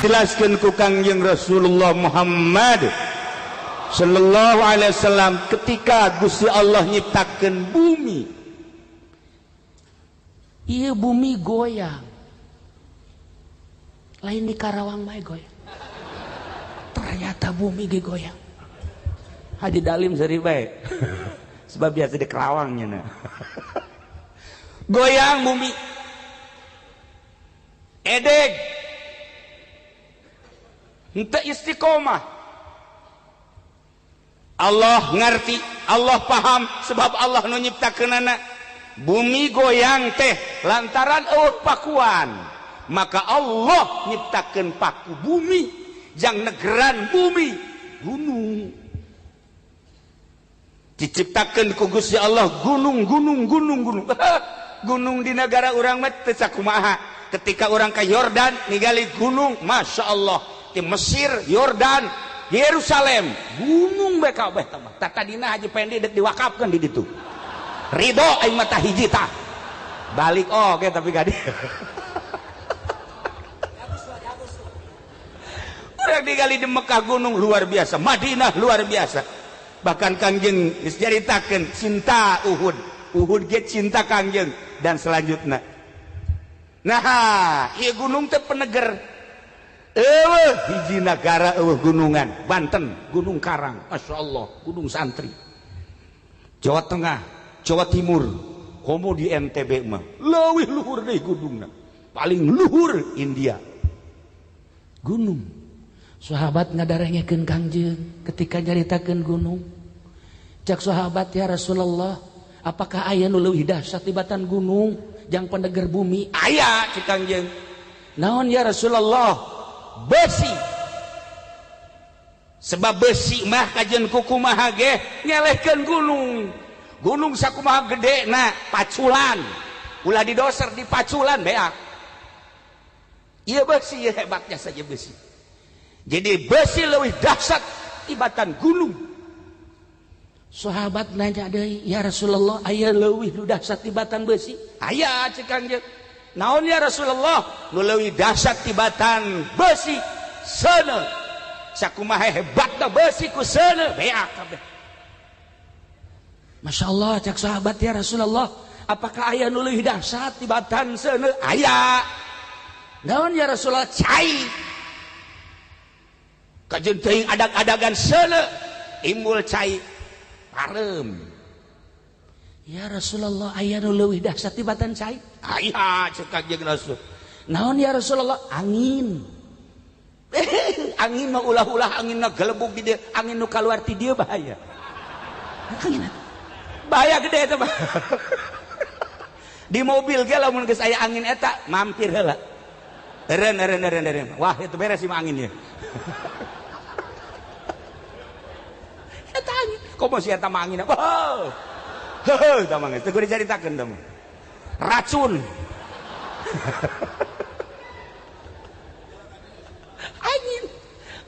Dijelaskan ku Kangjeng Rasulullah Muhammad sallallahu alaihi wasallam ketika Gusti Allah nyiptakeun bumi. Ieu bumi goyang. Lain di Karawang bae goyang. Ternyata bumi ge goyang. Haji Dalim seuri bae. Sebab biasa di Karawang nya. Goyang bumi. Edeg. Henteu istiqomah. Allah ngerti, Allah paham sebab Allah nu nyiptakeunana. Bumi goyang teh lantaran eueuh pakuan. Maka Allah nyiptakeun paku bumi jang negeran bumi gunung. Diciptakeun ku Gusti Allah gunung gunung gunung gunung. Gunung di negara urang mah teu sakumaha. Ketika urang ka Yordan ningali gunung, Masya Allah. Di Mesir, Yordan, Yerusalem, gunung bae kabeh tah mah. Tah tadina Haji Pendi dek diwakafkeun di ditu. Ridho aing mah tah hiji tah. Balik oge tapi ka dieu. Urang ningali di Mekah gunung luar biasa, Madinah luar biasa. Bahkan Kangjeng geus caritakeun cinta Uhud. Uhud ge cinta Kangjeng dan selanjutnya. Nah, ieu gunung teh peneger. Eueuh hiji nagara eueuh gunungan, Banten, Gunung Karang, Masya Allah, Gunung Santri. Jawa Tengah, Jawa Timur, komo di NTB mah leuwih luhur deui gunungna. Paling luhur India. Gunung. Sahabat ngadarengekeun Kangjeng ketika nyaritakeun gunung. Cak sahabat, ya Rasulullah, apakah aya nu leuwih dahsyat tibatan gunung jang peneger bumi? Aya cek Kangjeng. Naon ya Rasulullah? Besi. Sebab besi mah kajeun kukumaha ge ngelehkeun gunung. Gunung sakumaha gede na paculan. Ulah didoser dipaculan beak. Ieu besi hebatnya saja besi. Jadi besi leuwih dahsyat tibatan gunung. Sahabat nanya deui, ya Rasulullah, aya leuwih nu dahsyat tibatan besi? Aya cek Kangjeng. Naon ya Rasulullah? Nu leuwih dahsyat tibatan besi seuneu. Sakumaha hebatna besi ku seuneu beak kabeh. Masya Allah, cek sahabat, ya Rasulullah, apakah aya nu leuwih dahsyat tibatan seuneu? Aya. Naon ya Rasulullah? Cai. Kajeun teuing adag-adagan seuneu imbul cai pareum. Ya Rasulullah, aya nu leuwih dahsyat tibatan cai? Aya cek Kangjeng Rasul. Naon ya Rasulullah? Angin. Angin mah ulah-ulah angin na gelebug di dieu, angin nu kaluar ti dieu bahaya. Angin bahaya gede eta mah. Di mobil ge lamun geus aya angin eta mampir heula. Eren eren eren eren. Wah, itu beres sih mah anginnya. Eta angin. Komo si eta mah angin. Wah. Heuh, tah mah geus teu dicaritakeun tah mah. Racun. Angin.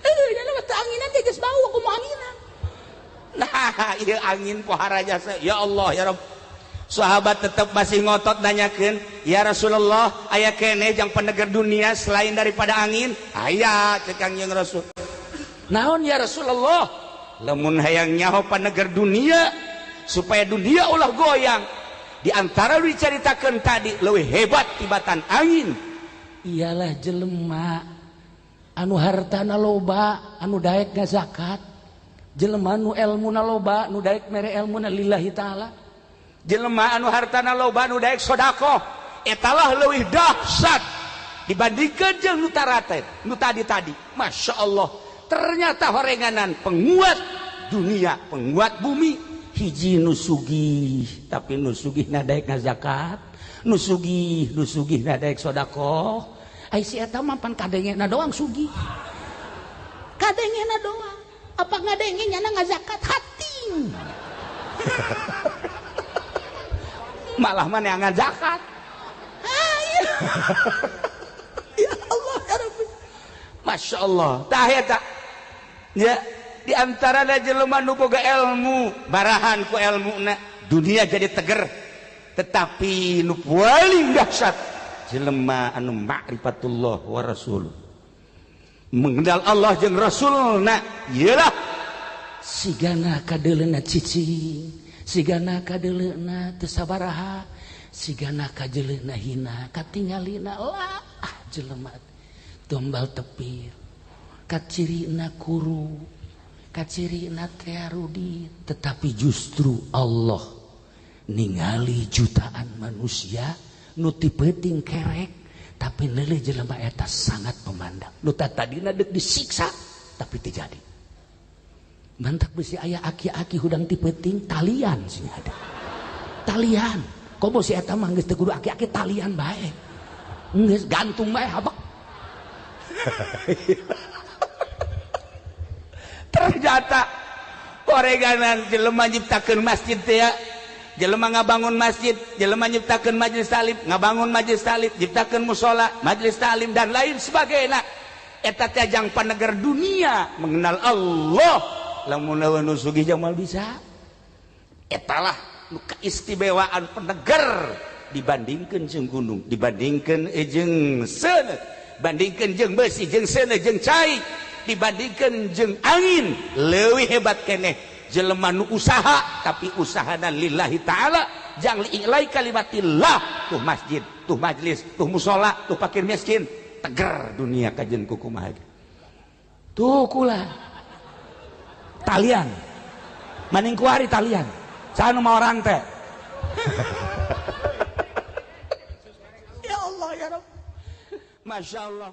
Heuh, nya teu anginan teh geus bau kumaha anginan. Nah, ieu angin pohara jasa. Ya Allah, ya Rabb. Sahabat tetap masih ngotot nanyakeun, ya Rasulullah, aya keneh jang peneger dunia selain daripada angin? Aya cek Kangjeng Rasul. Naon ya Rasulullah? Lamun hayang nyaho peneger dunia supaya dunia ulah goyang, di antara nu dicaritakeun tadi leuwih hebat tibatan angin. Ialah jelema anu hartana loba, anu daek ngazakat. Jelema nu elmuna loba, nu daek mere elmuna lillahi ta'ala. Jelema anu hartana loba, nu daek sedekah, etalah leuwih dahsyat dibandingkeun jeung nu tarate, nu tadi-tadi. Masya Allah, ternyata horenganan penguat dunia, penguat bumi. Hiji nu sugih, tapi nu sugih na daek ngazakat, nu sugih na daek sedekah. Ai si eta mah pan kadengena doang sugih. Kadengena doang. Apa ngadenge nyana ngazakat hating. Malah mana yang ngazakat. Ya Allah ya Rabbi. Masya Allah. Tah eta. Ya, di antara jelema nu boga ilmu, barahan ku elmuna, dunia jadi teger. Tetapi nu paling dahsyat jelema anu ma'rifatullah wa rasul. Mengenal Allah jeung Rasulna iyalah sigana kadeleuna cicing, sigana kadeleuna teu sabaraha, sigana kajeleuna hina, katingalina lah jelema tombal tepir, kacirina kuru, kacirina tearudi, tetapi justru Allah ningali jutaan manusia nu ti peuting kerek tapi neuleuh jelema eta sangat memandang. Nu tadina deuk disiksa tapi teu jadi. Mantak besi aya aki-aki hudang ti peuting talian sing ada. Talian. Komo si eta mah geus teu kudu aki-aki talian bae. Geus gantung bae habak. Ternyata oreganan jelema nyiptakeun masjid teh ya, jelema ngabangun masjid, jelema nyiptakeun majelis taklim, ngabangun majelis taklim, nyiptakeun mushola, majelis taklim dan lain sebagainya. Eta teh jang paneger dunia mengenal Allah. Lamun lawan nu sugih jamal bisa. Etalah nu keistimewaan peneger dibandingkeun jeung gunung, dibandingkeun jeung seuneu, bandingkeun jeung besi, jeung seuneu, jeung cai, dibandingkan jeung angin. Leuwih hebat keneh jelema nu usaha tapi usahana lillahi ta'ala, jang li'ilai kalimatillah. Tuh masjid, tuh majlis, tuh musola, tuh fakir miskin, teger dunia kajen kukumaha. Tuh kula talian maning kuari talian saha nu mawa rantai. Ya Allah ya Rabb, Masya Allah.